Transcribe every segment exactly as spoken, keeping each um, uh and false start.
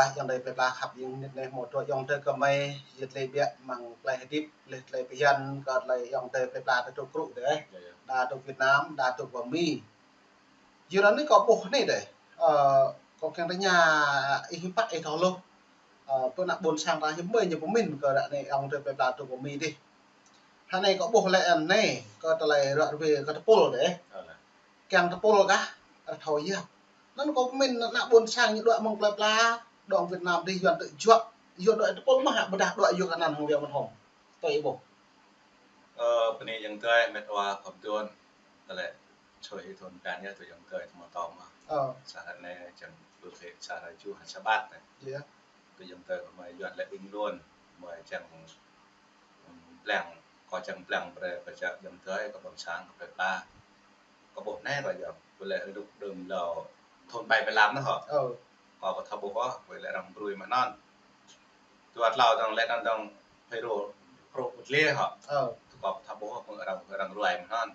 Ayŏng adơi plơi pla khăp, ing nit neh mơ̆ tui ayŏng adơi kơmơi, yơh tơlơi biă mơ̆ng tơlơi hơdip, lĕ tơlơi phiăn, kơ tơlơi ayŏng adơi plơi pla ta tŭ krŭ dêh. Yơh, yơh. Đa tŭ Việt Nam, đa tŭ Mi. Yua anŭn anai kâo ƀuh anai dêh. Ơ, kâo kiăng tơña ih hiư̆m pă ih thâo hluh. Ơ, pơ anăp ƀôn sang ta hiư̆m mơi ñu pơmĭn kơ ră anai ayŏng adơi plơi pla tŭ Mi dih. Hă anai kâo ƀuh lĕ anai, kơ tơlơi ruă rơwe kơ tơpul dêh. Ơ, lĕ. Kiăng tơpul kah, ră thâo yap. Anŭn kâo pơmĭn anăp ƀôn sang ñu đuaĭ mơ̆ng plơi pla, đuaĭ Việt Nam dih Yuan tŭ juă, Yuan đuaĭ tơpul mơ̆ hă, ƀôdah đuaĭ yua kơ anăn hăng Yuan mơ̆n hŏm. Tui ih ƀuh. Ơ, bơni ayŏng adơi, met wa khŏm tuan, tơlơi čôi ih thun kan yơh, tui ayŏng adơi tơma tong mơ̆. Ơ. Sa hrơi anai čang ƀu khĕ, sa hrơi čuh, sa bat anai. Yơh. Tui ayŏng adơi kơ mơi Yuan lĕ ƀing lun, mơi čang Ƀlăng, kâo čang ƀlăng brơi kơ čang ayŏng adơi, kơ ƀôn sang, kơ plơi pla. Kâo ƀuh anai kâo yơh, ƀu lĕ rơnŭk đưm lâo thun ƀai ƀai lăm anŭn hŏ. Ơ. Kâo ƀu thâo ƀuh ôh, ƀu lĕ arăng brơi mơ̆ anŭn. Dua tlâo dong lĕ anŭn dong phê rô, rô ƀu lĕ hŏ. Ơ. Kâo ƀu thâo ƀuh ôh, mơ̆ng arăng, arăng ruai mơ̆ anŭn.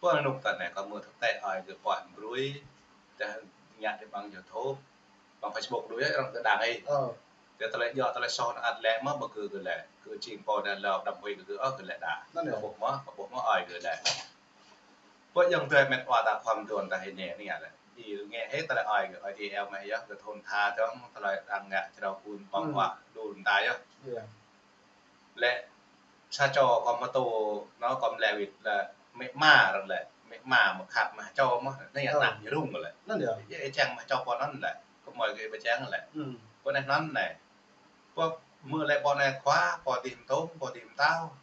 Pơ rơnŭk ta anai kâo mơ̆ thâo tĕ ai kơ pơhiăp brơi, tơdah ngă tơlơi ƀăng YouTube. Ƀăng Facebook đuaĭ arăng tơdang ai. Ơ. Tơdah tơlơi djŏ tơlơi soh anŭn ăt lĕ mơ̆ ƀu kơ kơ lĕ. Kơ čing pô đa lâo đăm huĭ kơ kơ ôh kơ lĕ đa. Anŭn yơh. Kâo ƀuh mơ̆, kâo ƀuh mơ̆ ai kơ lĕ. Pơ ayŏng adơi met wa ta khŏm tuan ta hĭ anai anai lĕ. Ih ngă hĭ tơlơi ai kơ ai ti eo mơ̆ yơh, kơ thun tha tơ̆ng tơlơi arăng ngă črâo kun ƀơ̆ng wa đun ta yơh. Yơh. Lĕ sa čô kâo mơtô, anŭn kâo lĕ wĭt lĕ mĕ ma arăng lĕ, mĕ ma mơ̆ khăp mă čô mơ̆, anai yơh. Ơ. Anăp ñu rŭng lĕ. Anŭn yơh. Yơh ih čang mă čô pô anŭn lĕ, kơ mơi kơ ih ƀu čang lĕ. Hm. Pô anai anŭn anai. Pô mơ̆ lĕ pô anai khua, pô dih mơtông, pô dih mơtao.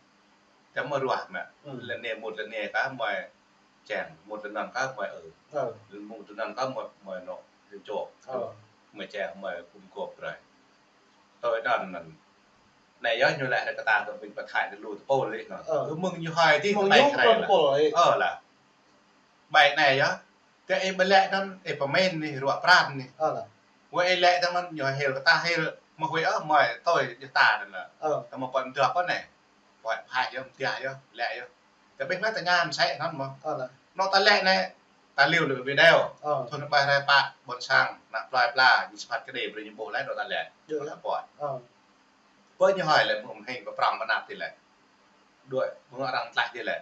Tơdah mơ̆ ruah mă. Hm. Lĕ anai mŭt lĕ anai kah mơi čang, mŭt lĕ anŭn kah mơi ơ. Ơ. Mŭt lĕ anŭn kah mơi, mơi anŏ, čô. Ơ. Mơi čang, mơi kum kôp brơi. Tui anŭn anŭn. Anai yơh ñu lĕ hrơi kơ ta tơ̆ ƀing pơthai tơlu tơpul lĕ anŭn. Ơ. Kơ mơ̆ng ñu hơi dih mơ̆ng ƀai ñu krê tơpul lĕ. Ơ lah. Ƀai anai yơh. Tơdah ih ƀu lĕ anŭn, ih pơmĭn anai, ruă pran anai. Ơ lah. Wơ̆t ih lĕ tơ̆ng anŭn ñu hil kơ ta hil mơ̆ huĭ ôh, mơi tui ñu ta anŭn lah. Ơ. Tơma pơ̆n dua pơ̆n anai. Pơhiăp yơh, mơtiah yơh, lĕ yơh. Tơdah ƀing anai ta ñan sĕ anŭn mơ̆. Ơ lah. Anŏ ta lĕ anai, ta liu lĕ video. Ơ. Thun ƀai hrơi pă, ƀôn sang, anăp plơi pla, ñu sơphat kơđi, brơi ñu ƀuh lĕ, anŏ ta lĕ. Yơh. Anŏ ta pơhiăp. Ơ. Pơ ñu hơi lĕ, mơ̆ng hing pơprăm mơnap ti lĕ. Đuaĭ, mơ̆ng arăng tlaih ti lĕ.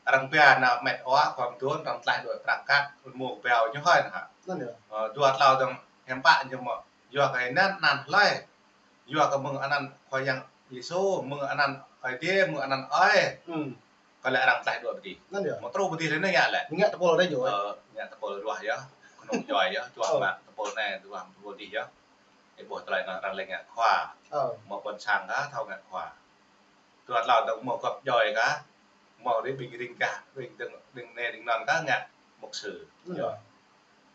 Arăng pia anăp met wa, khŏm tuan, arăng tlaih đuaĭ prăk kăk, mơ̆ng pơhiăp ñu hơi anŭn hă. Anŭn yơh. Ơ, dua tlâo dong, hiư̆m pă ñu mơ̆. Yua kơ anăn, anăn hlơi. Yua kơ mơ̆ng anăn Khua Yang Yêsu, mơ̆ng anăn Ơi Adai, mơ̆ng anăn ơi. Hm. Kơ lĕ arăng tlaih đuaĭ pơdih. Anŭn yơh. Mơ̆ truh pơdih lĕ anai ngă lĕ. Ngă tơpul anai yơh. Ơ, ngă tơpul ruah yơh. Kơnung djuai yơh, čuă mă tơpul anai, ruah tơpul dih yơh. Ih ƀuh tơlơi anŭn arăng lĕ ngă khua. Ơ. Mơ̆ ƀôn sang kah thâo ngă khua. Dua tlâo dong mơ̆ gŏp djuai kah. Mơ̆ ri ƀing ring kah, ring dơ̆ng, ring anai, ring anŭn kah ngă mục sư. Hm. Yơh.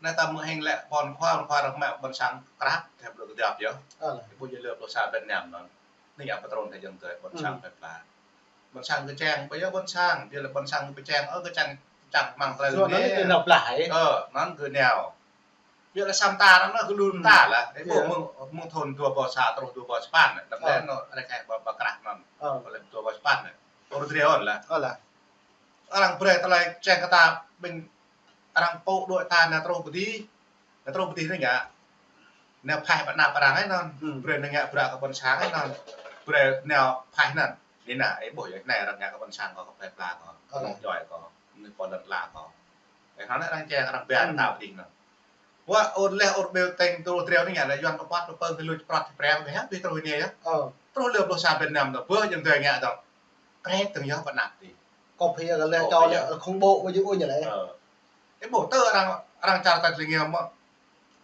Anai ta mơ̆ hing lĕ ƀôn khua, ƀôn khua arăng mă ƀôn sang krăp, tơdah ƀu kơdŏp yơh. Ơ. Ih ƀuh yơh lơ pluh sa Việt Nam anŭn. Anai yơh pơtrun tơlơi ayŏng adơi ƀôn sang plơi pla. Ƀôn sang kơčeng, ƀu yơh ƀôn sang, yua lĕ ƀôn sang kơčeng, ơ kơčeng, čang mơ̆ng tơlơi anŭn. Ơ, anŭn kơ nao. Yua lĕ sa mơta anŭn, anŭn kơ lu mơta lah. Ih ƀuh mơ̆ng, mơ̆ng thun dua rơbâo sa truh dua rơbâo sapăn, đăm lĕ anŭn, arăng kơ ƀă, ƀă krah anŭn. Ơ. Ƀă lĕ dua rơbâo sapăn anŭn. Ƀu rơdrel ôh lah. Ơ lah. Arăng brơi tơlơi kơčeng kơ ta ƀing arăng pô đuaĭ ta nao truh pơdih. Nao truh pơdih anai ngă. Nao phaih pơ anăp arăng anŭn. Hm. Brơi nao ngă bruă kơ ƀôn sang anŭn. Brơi nao phaih anŭn. Anai anai, ih ƀuh yơh, anai arăng ngă kơ ƀôn sang kâo, kơ plơi pla kâo. Ơ. Kơnung djuai kâo. Anai pô lŏn ala kâo. Ơ, anŭn arăng čang arăng ƀiă ta pơdih anŭn. Wơ̆t ôh leh ôh ƀiă tơ̆ng truh triu anai ngă lĕ Yuan pơpăt pơpơ̆ng kơ lu čơprăt čơpreng kơ hă, ƀiă truh anai yơh. Ơ. Truh lơ pluh sa Việt Nam dong, ƀuh ayŏng adơi ngă dong. Krĕt tơ̆ng yơh pơ anăp dih. Kâo pơhiăp kơ lĕ kâo lĕ khủng bố ƀu djơ̆ ôh ñu lĕ. Ơ. Ih ƀuh tơ arăng, arăng čar ta tơlơi ngă mơ̆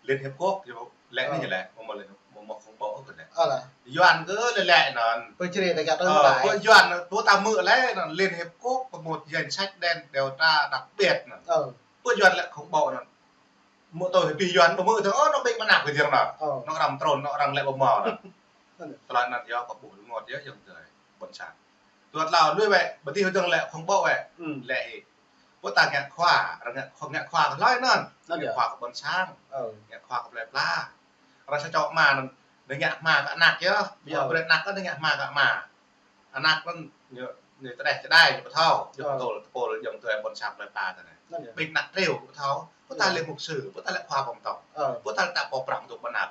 Liên Hiệp Quốc yơh lĕ anai ñu lĕ, mơ̆ mơ̆ Liên Hiệp, mơ̆ mơ̆ khủng bố kơ lĕ. Ơ lah. Yuan kơ lĕ lĕ anŭn. Pơ čri ta kơ tơ ơ, ƀai. Pơ Yuan, tơ ta mơ̆ lĕ anŭn Liên Hiệp Quốc có một danh sách đen điều tra đặc biệt anŭn. Ơ. Pơ Yuan lĕ khủng bố anŭn. Mơ̆ tơ hĭ pih Yuan, mơ̆ mơ̆ tơ, ơ, anŏ ƀing mơnăp kơ ding anŭn. Ơ. Anŏ arăng trôn, anŏ arăng lĕ ƀu mơ̆ anŭn. Tơlơi anŭn yơh kâo ƀuh rơngot yơh ayŏng adơi ƀôn sang. Dua tlâo lui wơ̆t, ƀu dih hơdơ̆ng lĕ khủng bố wơ̆t. Hm. Lĕ hĭ. Ƀu ta ngă khua, arăng ngă khua, ngă khua kơ hlơi anŭn. Anŭn yơh. Ngă khua kơ ƀôn sang. Ơ. Ngă khua kơ plơi pla. Arăng sa čô ama anŭn, ñu ngă hma kơ anăk yơh. Ƀu djơ̆ brơi anăk kơ ñu ngă hma kơ ama. Anăk anŭn ñu, ñu tơdeh čơđai ñu ƀu thâo. Ñu ƀu thâo, tơpul ayŏng adơi ƀôn sang plơi pla ta anai. Anŭn yơh. Ƀing anăk triu ƀu thâo. Ƀu ta lĕ mục sư, ƀu ta lĕ khua pơtŏng. Ơ. Ƀu ta lĕ ta pô prăk dŏ ƀơi anăp.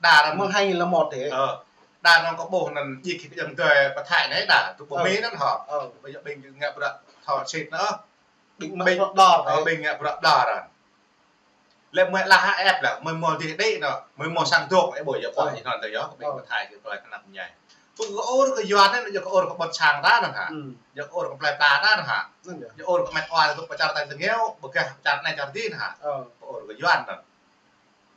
Đa anŭn mơ̆ng hai nghìn lẻ một đĕ. Ơ. Đa anŭn kơ ƀuh anŭn djik kơ ayŏng adơi pơ Thái anai đa, tŭ ƀuh mi anŭn hŏ. Ơ. Ƀu djơ̆ ƀing ngă bruă thâo sĭt anŭn. Ƀing mă bruă đor ƀing ngă bruă đor. Lĕ mơi lah ĕp lah, mơi mơ̆ dih đĭ anŭn, mơi mơ̆ sang dŏ, ĕ ƀu djơ̆ pơhiăp anŭn tơ yơh, kơ ƀing pơ Thái kơ tơlơi kơnăp ñai. Pơkơ ur kơ Yuan anŭn, djơ̆ kơ ur kơ ƀôn sang ta anŭn hă. Djơ̆ kơ ur kơ plơi pla ta anŭn hă. Djơ̆ ur kơ met wa tŭk pơ čar tañ tơngiao, ƀu gah čar anai čar adih anŭn hă. Kơ ur kơ Yuan anŭn.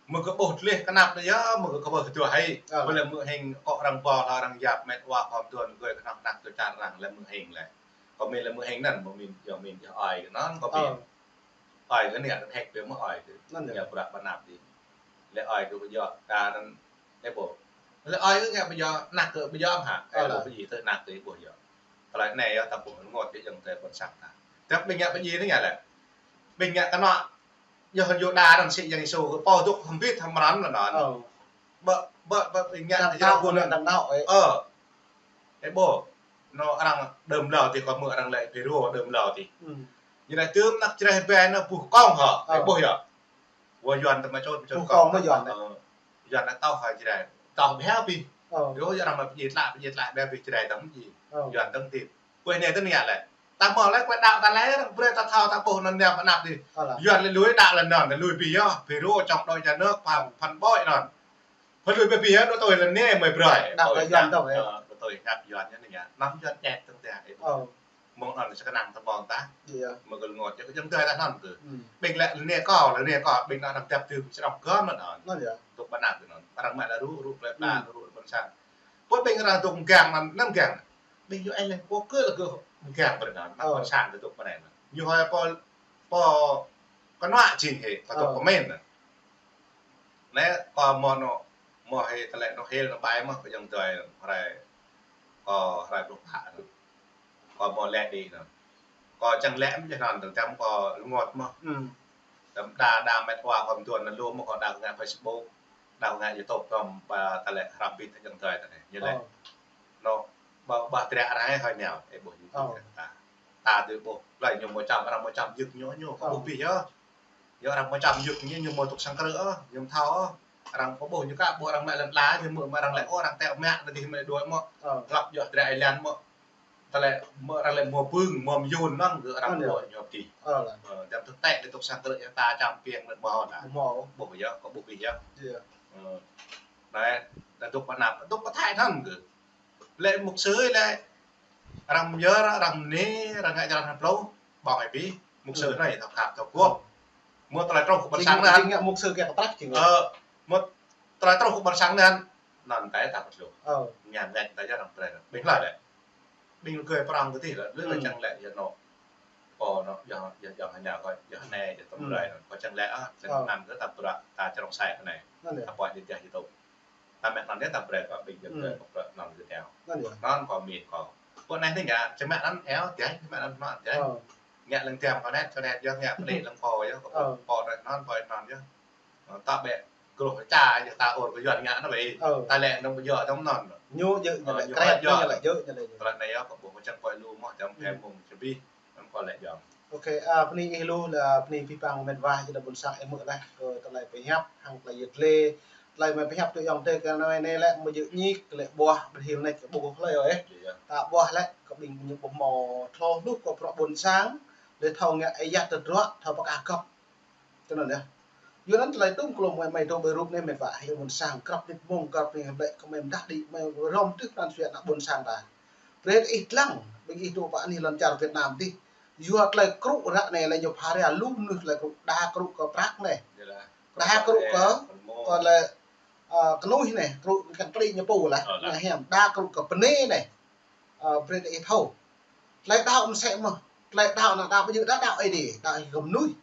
Mơi kơ ƀuh tơlơi kơnăp anŭn yơh, mơi kơ kơ ƀuh tơdruă hĭ. Ƀu lĕ mơ̆ hing kơ arăng ƀuh, arăng yap met wa khŏm tuan gơi kơnăp kơnăp tơ čar arăng lĕ mơ̆ hing lĕ. Kơ min lĕ mơ̆ hing anŭn, mơ̆ min, yơh min, yơh ơi kơ anŭn, kơ min. Ơi kơ anai, anŭn hĕk biă mơ̆ ơi kơ. Anŭn yơh. Ngă bruă pơnăp dih. Lĕ ơi kơ ƀu djơ̆, ta anŭn, ĕ ƀu. Lĕ ơi kơ ngă ƀu djơ̆, anăk kơ ƀu djơ̆ hă. Ơ, ƀu djơ̆ tơ anăk kơ ƀu djơ̆. Tơlơi anai yơh ta ƀuh rơngot kơ ayŏng adơi ƀôn sang ta. Tơdah ƀing ngă ƀu djơ̆ anai ngă lĕ. Ƀing ngă kơnuk. Yơh Yuđa anŭn sĭ Yang Yêsu kơ pô dŏ hơbĭt hơmrăn anŭn. Ƀă, ƀă, ƀă, ƀing ngă kơ Yuđa anŭn. Ơ. Ĕ ƀu. Anŭn arăng đơm hlâo dih kơ mơ̆ arăng lĕ Phêrô đơm hlâo dih. Ñu lĕ tơm anăk Jrai ƀe anŭn buh kông hă. Ĕ ƀu yơh. Wơ̆t Yuan tơma čot, čot buh kông mơ̆ Yuan. Ơ. Yuan anŭn tŏh hă Jrai. Tŏh biă pih. Ơ. Yơh arăng mă pơjĭt lah, pơjĭt lah biă pih Jrai tơm ji. Ơ. Yuan tơm dih. Ƀơi anai tơ anai lĕ. Ta mơ̆ lĕ kơ đaŏ ta lĕ, brơi ta thâo ta ƀuh anŭn anai pơnăp dih. Ơ lah. Yuan lĕ lui đaŏ lĕ anŭn, lui pih yơh. Phêrô čŏng đôč nhà nước, phăn, phăn ƀôih anŭn. Phăn lui biă pih yơh, đôč tui lĕ anai mơi brơi. Đaŏ kơ Yuan tơm ĕ. Ơ, đôč tui ngă Yuan anŭn anai. Anăm Yuan čĕp tơm dih. Ơ. Mơ̆ng anŭn sơkơnang tơmŏng ta. Yơh. Mơ̆ng kơ rơngot yơh kơ ayŏng adơi ta anŭn kơ. Ƀing lĕ anai kơ, lĕ anai kơ, ƀing anŭn anăm dăp tơm srong gơm anŭn. Anŭn yơh. Tŭk pơnăp anŭn. Arăng mă lĕ rŭ, rŭ plơi pla, rŭ ƀôn sang. Pô ƀing arăng tŭk mgang anŭn, anăm mgang. Ƀing yơh ai lĕ pô kơ lĕ kơ mgang pơ anŭn. Mă ƀôn sang kơ tŭk pơ anai anŭn. Ñu hơi pô, pô kơnuă jing hĕ, pô tŭk pơmĭn anŭn. Anai kơ mơ̆ anŭn, mơ̆ hĕ tơlơi anŭn hil anŭn ƀai mơ̆ kơ ayŏng adơi anŭn. Hrơi, kơ hrơi pluh pă anŭn. Kơ mơ̆ lĕ dih anŭn. Kơ čang lĕ mơ̆ jơh anŭn, tơm kơ rơngot mơ̆. Tơm đa, đa met wa khŏm tuan anŭn lu mơ̆ kơ đa ngă Facebook, đa ngă YouTube kơ ƀă tơlơi hrăm bit ayŏng adơi ta anai. Ñu lĕ. Anŭn, ƀă, ƀă triă arăng hơi nao, ĕ ƀu ñu ta. Ta tui ƀuh, lơi ñu mơ̆ čăm, arăng mơ̆ čăm yơk ñu, ñu kơ ƀuh bih yơh. Yơh arăng mơ̆ čăm yơk ñu, ñu mơ̆ tŭk sang krư̆ ôh, ñu mơ̆ thâo ôh. Arăng kơ ƀuh ñu kă, ƀuh arăng mă lŏn ala, ñu mơ̆, mă arăng lĕ ôh, arăng tĕ mă, anŭn dih mă đuaĭ mơ̆. Lăp yơh triă êlan mơ̆. Tơlơi mơ̆ arăng lĕ mơ̆ bưng, mơ̆ mơyun anŭn kơ arăng ƀuh ñu dih. Ơ, tơm tơtĕ lĕ tŭk sang krư̆ yơh ta čăm piêng lĕ mơ̆ hŏ ta. Mơ̆. Ƀuh yơh, kơ ƀuh bih yơh. Anai, ta tŭk pơnăp, tŭk pơthai anŭn kơ. Lĕ mục sư lĕ arăng yơh, arăng anai, arăng ngă jơlan hơplô, ƀơ̆ng ai bih, mục sư anai thâo khăp, thâo gôp. Mơ̆ tơlơi truh kơ ƀôn sang anŭn. Jing ngă mục sư kiăng kơ prăk jing. Ơ, mơ̆ tơlơi truh kơ ƀôn sang anŭn, anŭn ta ta pơtluh. Ngă ngă ta yơh arăng brơi. Ƀing hlơi lĕ. Ƀing gơ̆ prong kơ dih lĕ, lĕ čang lĕ yơh anŭn. Pô anŭn, yơh, yơh, yơh anai kơ, yơh anai, yơh tơm brơi anŭn. Kơ čang lĕ, ah, lĕ anŭn kơ ta bruă, ta čơrông sai kơ anai. Ta pơ̆ dih dih yơh tŭ. Ta mă anŭn yơh ta brơi kơ ƀing yơh kơ bruă anŭn kơ teo. Anŭn kơ min kơ. Pô anai tơ ngă, čang mă anŭn eo, dih, čang mă anŭn anŭn dih. Ngă lăng tiam kơ net, kơ net yơh, ngă pơđĭ lăng pô yơh, kơ pô anŭn, pô anŭn yơh. Ơ, ta ƀĕ, kơ lŏ ča yơh ta ur kơ Yuan ngă anŭn ƀĕ. Ta lĕ anŭn ƀu djơ̆ tơm anŭn. Ñu djơ̆, ñu lĕ krĕt, ñu lĕ djơ̆, ñu lĕ djơ̆. Tơlơi anai yơh, kơ ƀuh kơ čang pô lu mơ̆, tơm phe mơ̆ng čơbih. Anŭn kơ lĕ yơh. Ôkê, a, bơni ih lu, a, bơni abih bang met wa, jơlan ƀôn sang ih mơ̆ laih, kơ tơlơi pơhiăp, hăng tơlơi yơh tơlơi, tơlơi mơi pơhiăp tui ayŏng adơi kơ anai anai lĕ, mơ̆ djơ̆ ñik, lĕ ƀuah, ƀơ̆ hil anai kơ ƀuh hlơi ôh, ơ. Yơh, yơh. Ta ƀuah lĕ, kơ ƀing ñu ƀuh mơ̆ thâo hluh kơ bruă ƀôn sang, lĕ thâo ngă ih yăh tơdruă, thâo pơkă gŏp. Tui anŭn yơh. Yua anŭn tơlơi tŭm kơ lu mơi, mơi dŏ ƀơi rup anai met wa, hil ƀôn sang, krăp nit mông, krăp nit hlăm lĕ, kơ mơi mơdah đĭ, mơi rŏm tưh pran jua ană ƀôn sang ta. Brơi ih lăng, ƀing ih dŏ pơ anih lŏn čar Việt Nam dih. Yua tơlơi krŭ ră anai lĕ ñu pha rai lu mơnuih tơlơi krŭ, đa krŭ kơ prăk anai. Đa krŭ kơ, kơ lĕ, ơ, kơnuih anai, krŭ kăn tơlơi ñu pô lah. Anai hiam, đa krŭ kơ bơnai anai. Ơ, brơi ta ih thâo. Tơlơi đaŏ mơsĕ mơ̆n, tơlơi đaŏ anai đaŏ ƀu djơ̆ đaŏ, đaŏ Ơi Adai, đaŏ kơ mơnuih.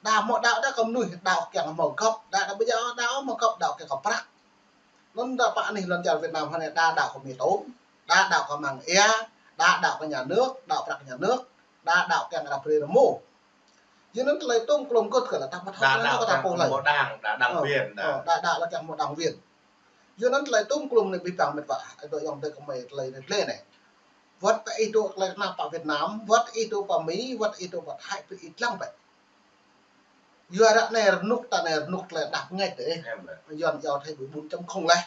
Đa hmâo đaŏ đa kơ mơnuih, đaŏ kiăng hmâo gŏp, đa đaŏ ƀu djơ̆ đaŏ hmâo gŏp, đaŏ kiăng kơ prăk. Anŭn đa pă anih lŏn čar Việt Nam hơnai đa đaŏ kơ mì tôm, đa đaŏ kơ măng ia, đa đaŏ kơ nhà nước, đaŏ prăk nhà nước, đa đaŏ kiăng ră brơi rơmô. Yua anŭn tơlơi tôm klôm kơt kơ lĕ ta ƀu thâo đa đaŏ kơ ta pô lơi. Đa đaŏ đa đảng viên, đa đaŏ lĕ kiăng hmâo đảng viên. Yua anŭn tơlơi tôm klôm anai abih bang met wa, ơi adơi ayŏng adơi gơmơi tơlơi anai tơlơi anai. Wơ̆t pơ ih dŏ tơlơi anăp pơ Việt Nam, wơ̆t ih dŏ pơ Mi, wơ̆t ih dŏ pơ Thái, pơ ih lăng pơ. Yua ră anai rơnŭk ta anai rơnŭk tơlơi đah pơngač tơ ih. Yua anŭn yua thai ƀu ƀun čăm khŏng leh.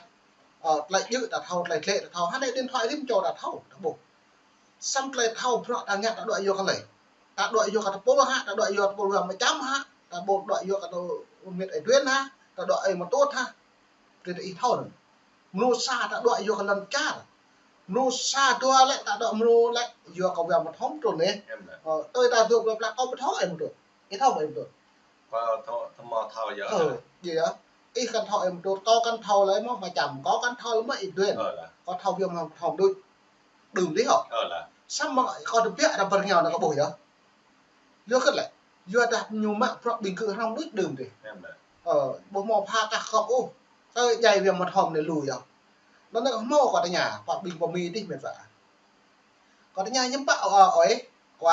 Ơ, tơlơi djơ̆ ta thâo, tơlơi tlĕ ta thâo, hơnai điện thoại rĭm čô ta thâo, ta ƀuh. Samơ̆ tơlơi thâo bruă ta ngă ta đuaĭ yua kơ hlơi. Ta đuaĭ yua kơ tơpul hă, ta đuaĭ yua tơpul wang mơčăm hă, ta ƀu đuaĭ yua kơ tơlơi mĕt ơi Duen hă, ta đuaĭ ơi Mơtut hă. Brơi ta ih thâo anŭn. Mơnuih sa ta đuaĭ yua kơ lŏn čar. Mơnuih sa dua lĕ ta đuaĭ mơnuih lĕ yua kơ wang mơthom trŭn anai. Ơ, tui ta dŏ plơi pla kâo ƀu thâo ơi Mơtut. Ih thâo ƀu ih Mơtut? Kâo thâo, thâo mơ̆ thâo yơh. Ơ, yơh. Ih kăn thâo ơi Mơtut, kâo kăn thâo lơi mơ̆ mơčăm, kâo kăn thâo lơi mơ̆ ơi Duen. Ơ lah. Kâo thâo wang mơthom đôč. Đưm dih hŏ. Ơ lah. Samơ̆ kâo tơbiă ta bơrngeo anŭn kâo ƀuh yơh. Yua kơ lĕ, yua dah ñu mă bruă ƀing gơ̆ hrŏm đôč đưm dih. Ơ, ƀu hmâo pha kah khŏp ôh. Tơl djai wang mơthom anai lu yơh. Anŭn anai hmâo kâo tơña, pơ ƀing pơ Mi dih met wa. Kâo tơña ñăm pă, ơ, ơi, kơ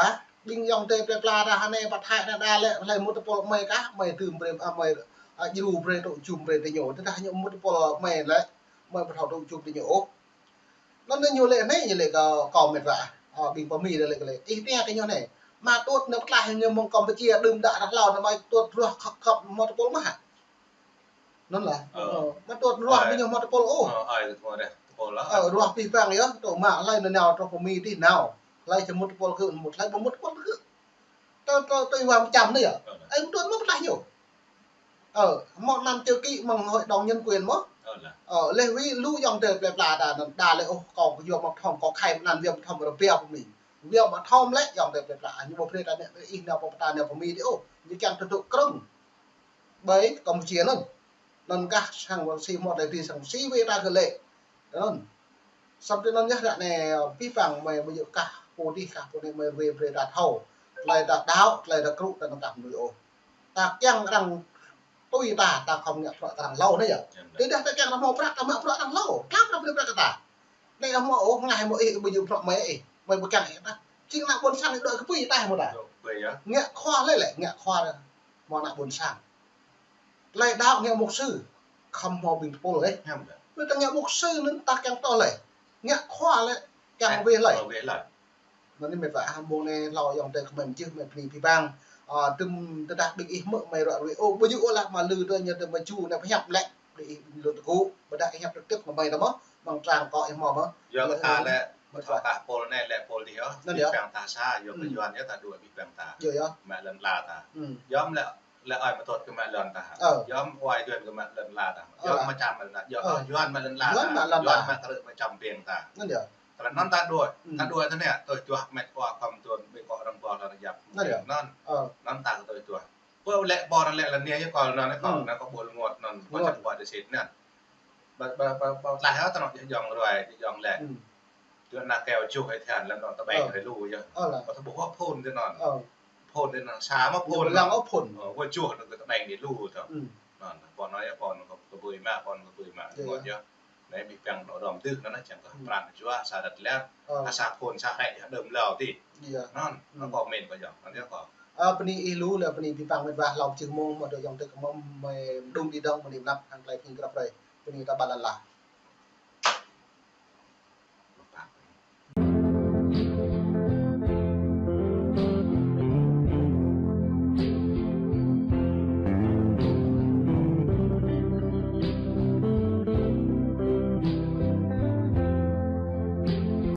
ƀing ayŏng adơi plơi pla ta hơnai pơ Thái anai đa lĕ, hlơi mŭt tơpul mơi kah, mơi dưm brơi, ơ, mơi, ơ, djru brơi tŭ jum brơi tơ ñu, tơdah ñu mŭt tơpul mơi lĕ, mơi ƀu thâo tŭ jum tơ ñu ôh. Anŭn anai ñu lĕ anai, ñu lĕ kơ kâo met wa, ơ, ƀing pơ Mi lĕ lĕ kơ lĕ. Ih tơña kơ ñu anai. Mơtut anai pơtlaih ñu mơ̆ng Campuchia đưm đă ră hlâo anai mơtut ruah khŏp khŏp mŭt tơpul mơ̆ hă? Anŭn lah. Ơ. Ơ, mơtut ruah ƀing ñu mŭt tơpul ôh. Ơ, ơi, tơpul dih, tơpul lah. Ơ, ruah abih bang yơh, tŭ mă hlơi anai nao truh pơ Mi dih nao. Hlơi či mŭt tơpul gơ̆, mŭt hlơi ƀu mŭt tơpul gơ̆. Tơ, tơ, tơ wang mơčăm anai yơh. Ơ. Ơi, mơtut mơ̆ pơtlaih ñu. Ơ, hmâo anăn chữ ký mơ̆ng Hội đồng Nhân quyền mơ̆. Ơ, leh wĭt lu ayŏng adơi plơi pla ta anŭn đa lĕ ôh kâo yua mơthom kâo khai anăn wang mơthom rơbia pơ Mi. Wang mơthom lĕ ayŏng adơi plơi pla. Ñu ƀu brơi ta anai ih nao pơ ta nao pơ Mi dih ôh. Ñu kiăng tơdŭ krơ̆ng. Ƀơi Campuchia anŭn. Anŭn kah sang wang si hmâo tơlơi dih sang si wai ta kơ lĕ. Anŭn. Samơ̆ tui anŭn yơh ră anai abih bang mơi ƀu djơ̆ kah pô dih kah pô anai mơi ruai brơi ta thâo. Tơlơi ta đaŏ, tơlơi ta krŭ ta anŭn kah mơnuih ôh. Ta kiăng arăng tui ta, ta khŏm ngă bruă kơ arăng hlâo anai yơh. Tơdah ta kiăng arăng hmâo prăk, ta mă bruă arăng hlâo. Tlam arăng brơi prăk kơ ta. Anai hmâo ôh, ngă hmâo ih, ƀu djơ̆ bruă mơi ih, mơi ƀu kiăng ih ta. Jing ană ƀôn sang ih đuaĭ kơ pui ta hmâo ta. Ngă khua lĕ lĕ, ngă khua hmâo ană ƀôn sang. Tơlơi đaŏ ngă mục sư, khŏm hmâo ƀing tơpul lĕ. Ƀơi ta ngă mục sư anŭn ta kiăng tŏ lĕ. Ngă khua lĕ, kiăng wai lĕ. Anŭn anai met wa, hăng mơ̆ng anai hlâo ayŏng adơi kơ mơi mơjưh mơi bơni abih bang. Ơ, tơm tơdah ƀing ih hmư̆ mơi ruă ruai ôh, ƀu djơ̆ ôh lah mă lư tơ ñu tơ mă ju anai pơhiăp lĕ. Ƀing ih lŭn tơgŭ, ƀôdah ih hiăp tơtĭp mơi tơ mơ̆, mơ̆ng trang kâo ih hmâo mơ̆. Yua kơ ta lĕ, ƀu thâo kah pôl anai lĕ pôl dih ôh. Anŭn yơh. Abih bang ta sa, yua kơ Yuan yơh ta dŏ abih bang ta. Yơh, yơh. Mă lŏn ala ta. Yom lĕ, lĕ ơi Mơtut kơ mă lŏn ta. Yom ơi Duen kơ mă lŏn ala ta. Yom mơčăm mă lŏn ala. Yom Yuan mă lŏn ala ta. Yuan mă krư̆ mơčăm ƀing ta. Anŭn yơh. Tơlơi anŭn ta dŏ, ta dŏ tơ anai, tui juă met wa khŏm tŭ ƀing kâo rơ̆ng ƀôl lŏn yap. Anŭn yơh. Anŭn ta kơ tui juă. Pơ lĕ ƀôl lĕ lŏn anai yơh kâo lŏn anai kâo, anai kâo ƀôl rơngot anŭn, ƀôl čang ƀôl dêh sit anŭn. Ƀă, ƀă, ƀă, ƀă tlaih hă tơnŏ jơh jŏng ruai, jơh jŏng lĕ. Tui anai kâo čuh ih tơhan lăm anŭn tơbĕng rơlu yơh. Ƀă tơƀuh phun tơ anŭn. Phun tơ anŭn, sa mă phun. Lăng ôh phun. Ơ, wơ̆t čuh anŭn kơ tơbĕng rơlu tơ. Anŭn, pô anai yơh, pô anai kâo kơ ƀơi mă, pô anai kơ ƀơi mă, rơngot yơh. Anai abih bang đaŏ đom tơ̆ anŭn, čang kơ pran jua sa rơ̆t lĕ. Ha sa phun sa hrĕ hơđơ̆m hlâo tih. Anŭn, anŭn kâo mĭn kâo jŏng, anŭn yơh kâo. Ơ, bơni ih lu, lĕ bơni abih bang met wa hlâo čih mơ̆ng, mơ̆ dŏ ayŏng adơi kơ mơi, mơi đŭng đĭ đŏng, bơni mơnăp hăng tơlơi pơmĭn grăp rai. Bơni ta ƀă lăn la.